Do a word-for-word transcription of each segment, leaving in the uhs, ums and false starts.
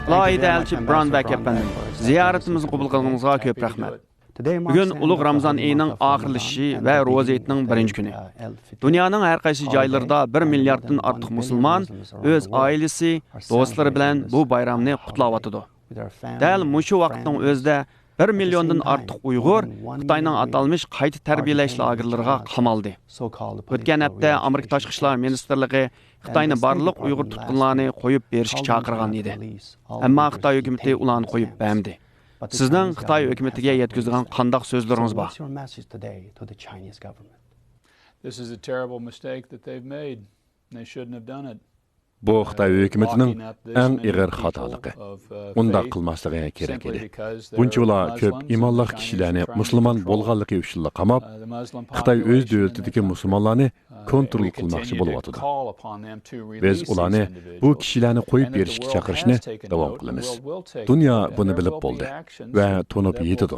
ئالاھىدە ئەلچى براون بەك ئەپەندىم، زىيارىتىمىزنى قوبۇل قىلغىنىڭىزغا كۆپ رەھمەت. بۈگۈن ئۇلۇغ رامىزان ئېيىنىڭ ئاخىرلىشىشى ۋە روزا ھېيتنىڭ بىرىنچى كۈنى. دۇنيانىڭ ھەر قايسى جايلىرىدا بىر مىلياردتىن ئارتۇق مۇسۇلمان ئۆز ئائىلىسى، دوستلىرى بىلەن بۇ بايرامنى قۇتلاۋاتىدۇ. دەل مۇشۇ ۋاقىتنىڭ ئۆزىدە بىر مىليوندىن ئارتۇق ئۇيغۇر خىتاينىڭ ئاتالمىش قايتا تەربىيەلەش لاگېرلىرىغا قامالدى. ئۆتكەن ھەپتە ئامېرىكا تاشقى ئىشلار مىنىستىرلىقى خىتاينى بارلىق ئۇيغۇر تۇتقۇنلارنى قويۇپ بېرىشكە چاقىرغان ئىدى. ئەمما خىتاي ھۆكۈمىتى ئۇلارنى قويۇپ بەرمىدى. سىزنىڭ خىتاي ھۆكۈمىتىگە يەتكۈزىدىغان قانداق سۆزلىرىڭىز بار؟ This is a terrible mistake that they've made. They shouldn't have done it. بۇ خىتاي ھۆكۈمىتىنىڭ ئەڭ ئېغىر خاتالىقى. ئۇنداق قىلماسلىقى كېرەك ئىدى. بۇنچىۋالا كۆپ ئىمانلىق كىشىلەرنى مۇسۇلمان بولغانلىقى ئۈچۈنلا قاماپ، خىتاي ئۆز دۆلىتىدىكى مۇسۇلمانلارنى كونترول قىلماقچى بولۇۋاتىدۇ. بىز ئۇلارنى بۇ كىشىلەرنى قويۇپ بېرىشكە چاقىرىشنى داۋام قىلىمىز. دۇنيا بۇنى بىلىپ بولدى ۋە تونۇپ يېتىدۇ.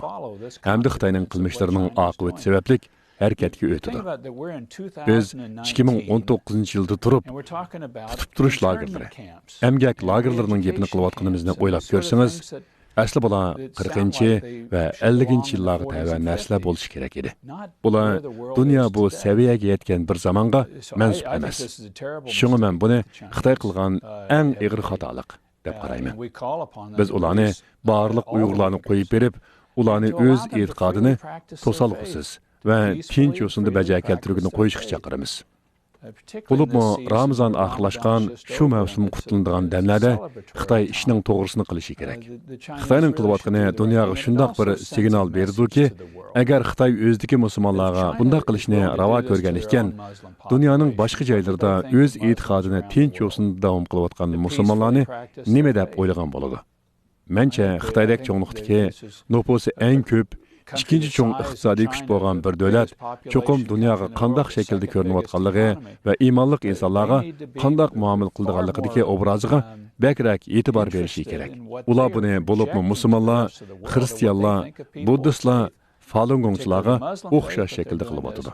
ھەمدە خىتاينىڭ قىلمىشلىرىنىڭ ئاقىۋىتى سەۋەبلىك ھەرىكەتكە ئۆتىدۇ. بىز ئىككى مىڭ ئون توققۇزىنچى يىلدا تۇرۇپ، تۇتۇپ تۇرۇش لاگېرلىرى، ئەمگەك لاگېرلىرىنىڭ گېپىنى قىلىۋاتقىنىمىزنى ئويلاپ كۆرسىڭىز، ئەسلى بۇلار قىرىقىنچى ۋە ئەللىكىنچى يىللارغا تەۋە نەرسىلەر بولۇشى كېرەك ئىدى. بۇلار دۇنيا بۇ سەۋىيەگە يەتكەن بىر زامانغا مەنسۇپ ئەمەس. شۇڭا مەن بۇنى خىتاي قىلغان ئەڭ ئېغىر خاتالىق دەپ قارايمەن. بىز ئۇلارنى، بارلىق ئۇيغۇرلارنى قويۇپ بېرىپ، ئۇلارنى ئۆز ئېتىقادىنى توسالغۇسىز ۋە تىنچ يوسۇندا بەجا كەلتۈرگىنى قويۇشقا چاقىرىمىز. بولۇپمۇ رامىزان ئاخىرلاشقان شۇ مەۋسۇم قۇتلىنىدىغان دەملەردە خىتاي ئىشنىڭ توغرىسىنى قىلىشى كېرەك. خىتاينىڭ قىلىۋاتقىنى دۇنياغا شۇنداق بىر سىگنال بېرىدۇكى، ئەگەر خىتاي ئۆزىدىكى مۇسۇلمانلارغا بۇنداق قىلىشنى راۋا كۆرگەن ئىكەن، دۇنيانىڭ باشقا جايلىرىدا ئۆز ئېتىقادىنى تىنچ يوسۇندا داۋام قىلىۋاتقان مۇسۇلمانلارنى نېمە دەپ ئويلىغان بولىدۇ؟ مەنچە، خىتايدەك چوڭلۇقتىكى، نوپۇسى ئەڭ كۆپ، ئىككىنچى چوڭ ئىقتىسادىي كۈچ بولغان بىر دۆلەت چوقۇم دۇنياغا قانداق شەكىلدە كۆرۈنۈۋاتقانلىقى ۋە ئىمانلىق ئىنسانلارغا قانداق مۇئامىلە قىلىدىغانلىقىدىكى ئوبرازىغا بەكرەك ئېتىبار بېرىشى كېرەك. ئۇلار بۇنى بولۇپمۇ مۇسۇلمانلار، خىرىستىيانلار، بۇددىستلار، فالۇنگوڭچىلارغا ئوخشاش شەكىلدە قىلىۋاتىدۇ.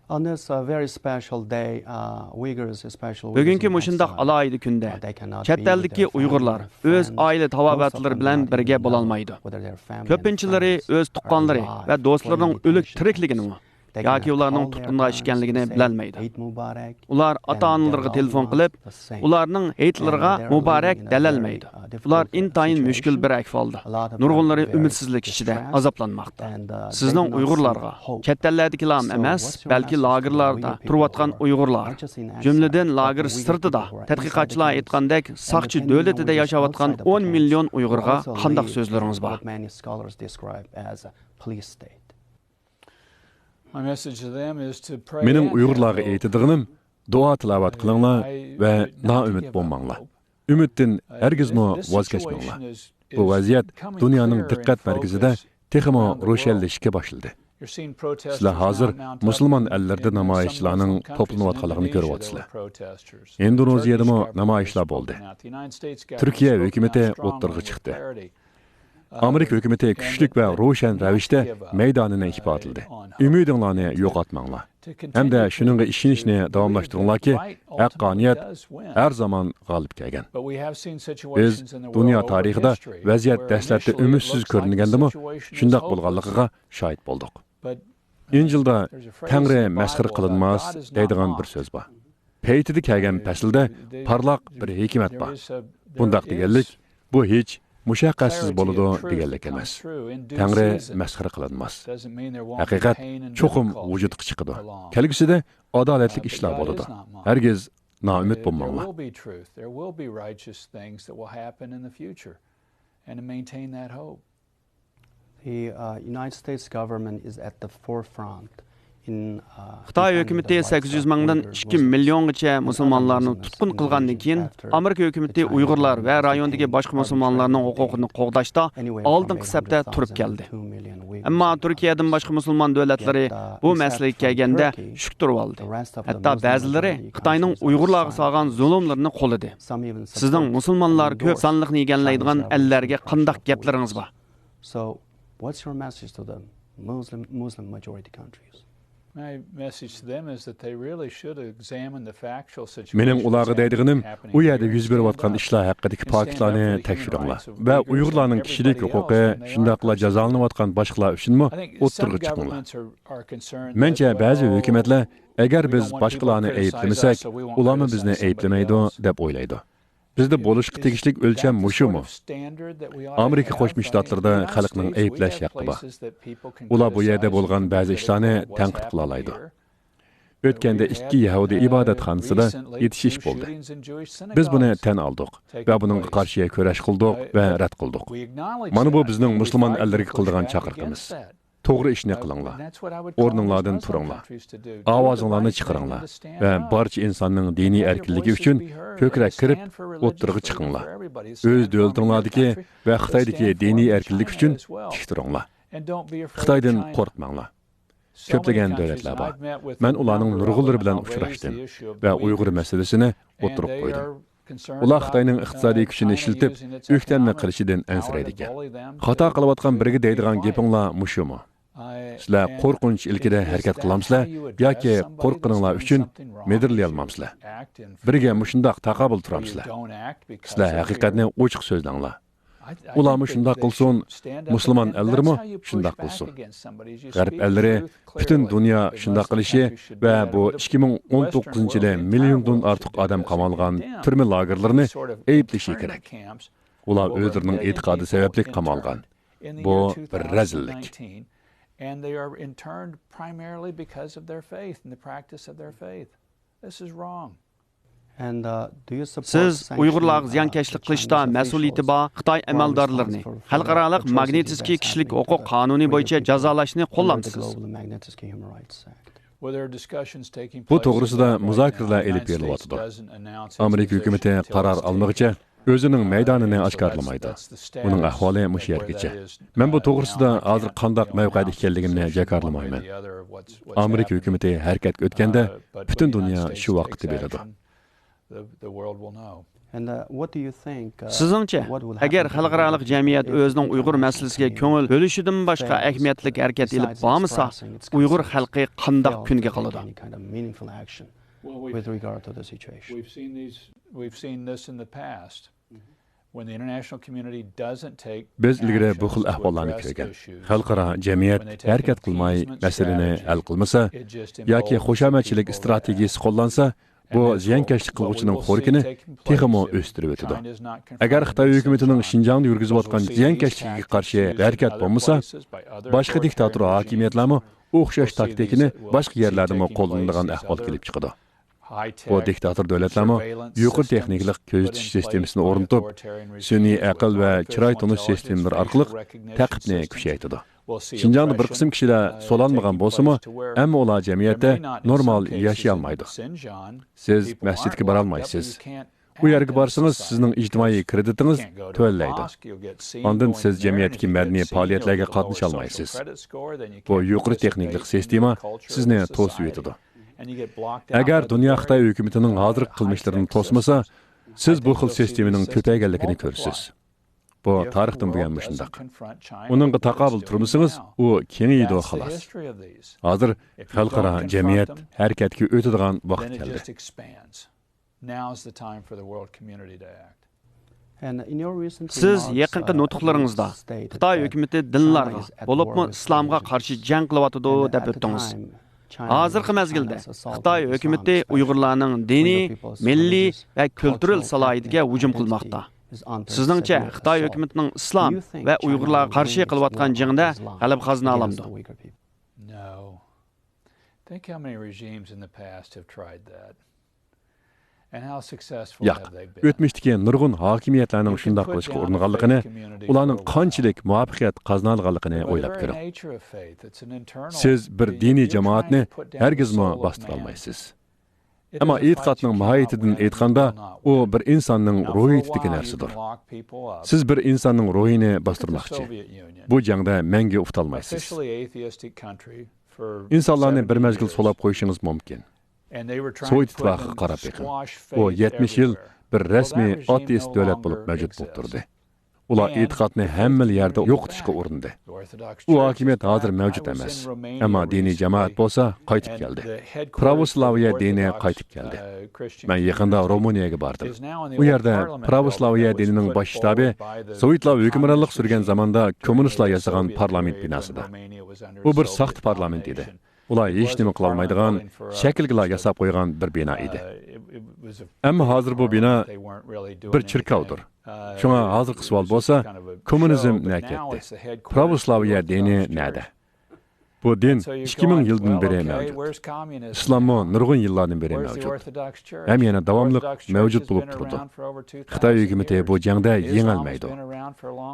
On this, uh, very special day, uh, Uyghurs, especially Uyghurs بۈگۈنكى in مۇشۇنداق exile, ئالاھىدە كۈندە uh, they cannot چەت be with ئەلدىكى their ئۇيغۇرلار family, friends, ئۆز ئائىلە تاۋابىئاتلىرى بىلەن بىرگە بولالمايدۇ. Most of them, you know, whether their family, كۆپىنچىلىرى friends ئۆز are تۇغقانلىرى alive ۋە دوستلىرىنىڭ or in ئۆلۈك detention تىرىكلىكىنىمۇ camps. ياكى ئۇلارنىڭ تۇتقۇندا ئىكەنلىكىنى بىلەلمەيدۇ. ئۇلار ئاتا-ئانىلىرىغا تېلېفون قىلىپ، ئۇلارنىڭ ھېيتلىرىغا مۇبارەك دەلەلمەيدۇ. ئۇلار ئىنتايىن مۈشكۈل بىر ئەھۋالدا، نۇرغۇنلىرى ئۈمىدسىزلىك ئىچىدە ئازابلانماقتا. سىزنىڭ ئۇيغۇرلارغا، چەت ئەللەردىكىلام ئەمەس، بەلكى لاگېرلاردا تۇرۇۋاتقان ئۇيغۇرلار، جۈملىدىن لاگېر سىرتىدا، تەتقىقاتچىلار ئېيتقاندەك، ساقچى دۆلىتىدە ياشاۋاتقان ئون مىليون ئۇيغۇرغا قانداق سۆزلىرىڭىز بار؟ مېنىڭ ئۇيغۇرلارغا ئېيتىدىغىنىم، دۇئا تىلاۋەت قىلىڭلار ۋە نائۈمىد بولماڭلار. ئۈمىدتىن ھەرگىزمۇ ۋاز كەچمەڭلار. بۇ ۋەزىيەت دۇنيانىڭ دىققەت مەركىزىدە تېخىمۇ روشەنلىشىشكە باشلىدى. سىلەر ھازىر مۇسۇلمان ئەللىرىدە نامايىشچىلارنىڭ توپلىنىۋاتقانلىقىنى كۆرۈۋاتىسىلەر. ئىندونېزىيەدىمۇ نامايىشلار بولدى. تۈركىيە ھۆكۈمىتى ئوتتۇرىغا چىقتى. ئامېرىكا ھۆكۈمىتى كۈچلۈك ۋە روشەن رەۋىشتە مەيدانىنى ئىپادىلىدى. ئۈمىدىڭلارنى يوقاتماڭلار. ھەمدە شۇنىڭغا ئىشىنىشنى داۋاملاشتۇرۇڭلاركى، ھەققانىيەت ھەر زامان غالىب كەلگەن. بىز دۇنيا تارىخىدا ۋەزىيەت دەسلەپتە ئۈمىدسىز كۆرۈنگەندىمۇ شۇنداق بولغانلىقىغا شاھىت بولدۇق. ئىنجىلدا «تەڭرى مەسخىرە قىلىنماس» دەيدىغان بىر سۆز بار. پەيتىدە كەلگەن پەسىلدە پارلاق بىر ھېكمەت بار. بۇنداق دېگەنلىك، بۇ ھېچ مۇشەققەتسىز بولىدۇ دېگەنلىك ئەمەس. تەڭرى مەسخىرە قىلىنماس. ھەقىقەت چوقۇم ۋۇجۇدقا چىقىدۇ. كەلگۈسىدە ئادالەتلىك ئىشلار بولىدۇ. ھەرگىز نائۈمىد بولماڭلار. The, uh, United States government is at the forefront in, uh, خىتاي ھۆكۈمىتى سەككىز يۈز مىڭدىن ئىككى مىليونغىچە مۇسۇلمانلارنى تۇتقۇن قىلغاندىن كېيىن، ئامېرىكا ھۆكۈمىتى ئۇيغۇرلار ۋە رايوندىكى باشقا مۇسۇلمانلارنىڭ ھوقۇقىنى قوغداشتا ئالدىنقى سەپتە تۇرۇپ كەلدى. ئەمما تۈركىيەدىن باشقا مۇسۇلمان دۆلەتلىرى بۇ مەسىلىگە كەلگەندە شۈك تۇرۇۋالدى. ھەتتا بەزىلىرى خىتاينىڭ ئۇيغۇرلارغا سالغان زۇلۇملىرىنى قوللىدى. سىزنىڭ مۇسۇلمانلار كۆپ سانلىقنى ئىگىلەيدىغان ئەللەرگە قانداق گەپلىرىڭىز بار؟ So, what's your message to the Muslim, Muslim majority countries? My message to them is that they really should examine the factual situation مېنىڭ ئۇلارغا دەيدىغىنىم، ئۇ يەردە يۈز بېرىۋاتقان ئىشلار ھەققىدىكى پاكىتلارنى تەكشۈرۈڭلار ۋە ئۇيغۇرلارنىڭ كىشىلىك ھوقۇقى، شۇنداقلا جازالىنىۋاتقان باشقىلار ئۈچۈنمۇ ئوتتۇرىغا چىقىڭلار. مەنچە بەزى ھۆكۈمەتلەر، ئەگەر بىز باشقىلارنى ئەيىبلىمىسەك، ئۇلارمۇ بىزنى ئەيىبلىمەيدۇ، دەپ ئويلايدۇ. بىزدە بولۇشقا تېگىشلىك ئۆلچەم مۇشۇمۇ؟ ئامېرىكا قوشما شتاتلىرىدا خەلقنىڭ ئەيىبلەش ھەققى بار. ئۇلار بۇ يەردە بولغان بەزى ئىشلارنى تەنقىد قىلالايدۇ. ئۆتكەندە ئىككى يەھۇدىي ئىبادەتخانىسىدا ئېتىشىش بولدى. بىز بۇنى تەن ئالدۇق ۋە بۇنىڭغا قارشى كۈرەش قىلدۇق ۋە رەت قىلدۇق. مانا بۇ بىزنىڭ مۇسۇلمان ئەللىرىگە قىلىدىغان چاقىرىقىمىز. توغرا ئىشنى قىلىڭلار. ئورنۇڭلاردىن تۇرۇڭلار. ئاۋازىڭلارنى چىقىرىڭلار. ۋە بارچە ئىنساننىڭ دىنىي ئەركىنلىكى ئۈچۈن كۆكرەك كېرىپ، ئوتتۇرىغا چىقىڭلار. ئۆز دۆلىتىڭلاردىكى ۋە خىتايدىكى دىنىي ئەركىنلىك ئۈچۈن تىك تۇرۇڭلار. خىتايدىن قورقماڭلار. كۆپلىگەن دۆلەتلەر بار. مەن ئۇلارنىڭ نۇرغۇنلىرى بىلەن ئۇچراشتىم ۋە ئۇيغۇر مەسىلىسىنى ئوتتۇرىغا قويدۇم. ئۇلار خىتاينىڭ ئىقتىسادىي كۈچىنى ئىشلىتىپ، ئۆكتەمنى قىلىشىدىن ئەنسىرەيدىكەن. خاتا قىلىۋاتقان بىرىگە دەيدىغان گېپىڭلار مۇشۇمۇ؟ سىلەر قورقۇنچ ئىلكىدە ھەرىكەت قىلامسىلەر ياكى قورققىنىڭلار ئۈچۈن مىدىرلىيالمامسىلەر؟ بىرگە مۇشۇنداق تاقابىل تۇرامسىلەر؟ سىلەر ھەقىقەتنى ئوچۇق سۆزلەڭلار. ئۇلارمۇ شۇنداق قىلسۇن، مۇسۇلمان ئەللىرىمۇ شۇنداق قىلسۇن. غەرب ئەللىرى، پۈتۈن دۇنيا شۇنداق قىلىشى ۋە بۇ ئىككى مىڭ ئون توققۇزىنچى يىلى مىليوندىن ئارتۇق ئادەم قامالغان تۈرمە لاگېرلىرىنى ئەيىبلىشى كېرەك. ئۇلار ئۆزلىرىنىڭ ئېتىقادى سەۋەبلىك قامالغان. بۇ بىر رەزىللىك. And they are interned primarily because of their faith and the practice of their faith. This is wrong. سىز ئۇيغۇرلارغا زىيانكەشلىك قىلىشتا مەسئۇلىيىتى بار خىتاي ئەمەلدارلىرىنى خەلقئارالىق ماگنىتسكىي كىشىلىك ھوقۇق قانۇنى بويىچە جازالاشنى قوللامسىز؟ بۇ توغرىسىدا مۇزاكىرىلەر ئېلىپ بېرىلىۋاتىدۇ. ئامېرىكا ھۆكۈمىتى قارار ئالمىغىچە ئۆزىنىڭ مەيدانىنى ئاشكارىلىمايدۇ. ئۇنىڭ ئەھۋالى مۇشۇ يەرگىچە. مەن بۇ توغرىسىدا ھازىر قانداق مەۋقەدە ئىكەنلىكىمنى جاكارلىمايمەن. ئامېرىكا ھۆكۈمىتى ھەرىكەتكە ئۆتكەندە پۈتۈن دۇنيا شۇ ۋاقىتتا بىلىدۇ. سىزنىڭچە، ئەگەر خەلقئارالىق جەمئىيەت ئۆزىنىڭ ئۇيغۇر مەسىلىسىگە كۆڭۈل بۆلۈشىدىن باشقا ئەھمىيەتلىك ھەرىكەت ئېلىپ بارمىسا، ئۇيغۇر خەلقى قانداق كۈنگە قالىدۇ؟ We've seen this in the past. When the international community doesn't take بىز ئىلگىرى بۇ خىل ئەھۋاللارنى كۆرگەن. خەلقئارا جەمئىيەت ھەرىكەت قىلماي مەسىلىنى ھەل قىلمىسا ياكى خۇشامەتچىلىك ئىستراتېگىيىسى قوللانسا، بۇ زىيانكەشلىك قىلغۇچىنىڭ خورىكىنى تېخىمۇ ئۆستۈرۈۋېتىدۇ. ئەگەر خىتاي ھۆكۈمىتىنىڭ شىنجاڭدا يۈرگۈزۈۋاتقان زىيانكەشلىكىگە قارشى ھەرىكەت بولمىسا، باشقا دىكتاتور ھاكىمىيەتلەرمۇ ئوخشاش تاكتىكىنى باشقا يەرلەردىمۇ قوللىنىدىغان ئەھۋال كېلىپ چىقىدۇ. بۇ دىكتاتور دۆلەتلەرمۇ يۇقىرى تېخنىكىلىق كۆزىتىش سىستېمىسىنى ئورنىتىپ، سۈنئىي ئەقىل ۋە چىراي تونۇش سىستېمىلىرى ئارقىلىق تەقىبنى كۈچەيتىدۇ. شىنجاڭدا بىر قىسىم كىشىلەر سولانمىغان بولسىمۇ، ئەمما ئۇلار جەمئىيەتتە نورمال ياشىيالمايدۇ. سىز مەسچىتكە بارالمايسىز. ئۇ يەرگە بارسىڭىز، سىزنىڭ ئىجتىمائىي كرېدىتىڭىز تۆۋەنلەيدۇ. ئاندىن سىز جەمئىيەتتىكى مەدەنىي پائالىيەتلەرگە قاتنىشالمايسىز. بۇ يۇقىرى تېخنىكىلىق سىستېما سىزنى توسۇۋېتىدۇ. ئەگەر دۇنيا خىتاي ھۆكۈمىتىنىڭ ھازىرقى قىلمىشلىرىنى توسمىسا، سىز بۇ خىل سىستېمىنىڭ كۆپەيگەنلىكىنى كۆرىسىز. بۇ تارىختىن بۇيان مۇشۇنداق. ئۇنىڭغا تاقابىل تۇرمىسىڭىز، ئۇ كېڭىيىدۇ، خالاس. ھازىر خەلقئارا جەمئىيەت ھەرىكەتكە ئۆتىدىغان ۋاقىت كەلدى. Now's the time for the world community to act. سىز يېقىنقى نۇتۇقلىرىڭىزدا خىتاي ھۆكۈمىتى دىنلارغا، بولۇپمۇ ئىسلامغا قارشى جەڭ قىلىۋاتىدۇ، دەپ ئۆتتىڭىز. ھازىرقى مەزگىلدە خىتاي ھۆكۈمىتى ئۇيغۇرلارنىڭ دىنىي، مىللىي ۋە كۈلتۈرىل سالاھىيىتىگە ھۇجۇم قىلماقتا. سىزنىڭچە، خىتاي ھۆكۈمىتىنىڭ ئىسلام ۋە ئۇيغۇرلارغا قارشى قىلىۋاتقان جېڭىدە غەلىبە قازىنالامدۇ؟ No. Think how many regimes in the past have tried that. And how successful ياق، have they been? ئۆتمۈشتىكى نۇرغۇن ھاكىمىيەتلەرنىڭ شۇنداق قىلىشقا ئۇرۇنغانلىقىنى، ئۇلارنىڭ قانچىلىك مۇۋەپپەقىيەت قازىنالىغانلىقىنى ئويلاپ كۆرۈڭ. سىز بىر دىنىي جامائەتنى ھەرگىزمۇ باستۇرالمايسىز. ئەمما ئېتىقادنىڭ ماھىيىتىدىن ئېيتقاندا، ئۇ بىر ئىنساننىڭ روھىيىتىدىكى نەرسىدۇر. سىز بىر ئىنساننىڭ روھىنى باستۇرماقچى. بۇ جەڭدە مەڭگۈ ئۇتالمايسىز. ئىنسانلارنى بىر مەزگىل سولاپ قويۇشىڭىز مۇمكىن. سوۋېت ئىتتىپاقىغا قاراپ بېقىڭ. ئۇ يەتمىش يىل بىر رەسمىي ئاتېئىست دۆلەت بولۇپ مەۋجۇت بولۇپ تۇردى. ئۇلار ئېتىقادنى ھەممىلا يەردە يوقىتىشقا ئۇرۇندى. ئۇ ھاكىمىيەت ھازىر مەۋجۇت ئەمەس. ئەمما دىنىي جامائەت بولسا قايتىپ كەلدى. پراۋوسلاۋىيە دىنى قايتىپ كەلدى. مەن يېقىندا رومانىيەگە باردىم. ئۇ يەردە پراۋوسلاۋىيە دىنىنىڭ باش شتابى سوۋېتلار ھۆكۈمرانلىق سۈرگەن زاماندا كوممۇنىستلار ياسىغان پارلامېنت بىناسىدا. ئۇ بىر ساختا پارلامېنت ئىدى. ئۇلار ھېچنېمە قىلالمايدىغان، شەكىلگىلا ياساپ قويغان بىر بىنا ئىدى. ئەمما ھازىر بۇ بىنا بىر چېركاۋدۇر. شۇڭا ھازىرقى سوئال بولسا، كوممۇنىزم نە كەتتى؟ پراۋوسلاۋىيە دىنى نەدە؟ بۇ دىن ئىككى مىڭ يىلدىن بېرى مەۋجۇت. ئىسلاممۇ نۇرغۇن يىللاردىن بېرى مەۋجۇت. ھەم يەنە داۋاملىق مەۋجۇت بولۇپ تۇرىدۇ. خىتاي ھۆكۈمىتى بۇ جەڭدە يېڭەلمەيدۇ.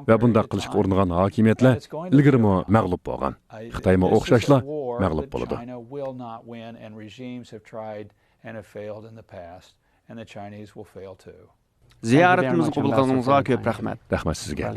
ۋە بۇنداق قىلىشقا ئۇرۇنغان ھاكىمىيەتلەر ئىلگىرىمۇ مەغلۇپ بولغان. خىتايمۇ ئوخشاشلا مەغلۇپ بولىدۇ. زىيارىتىمىزنى قوبۇل قىلغىنىڭىزغا كۆپ رەھمەت. رەھمەت سىزگە.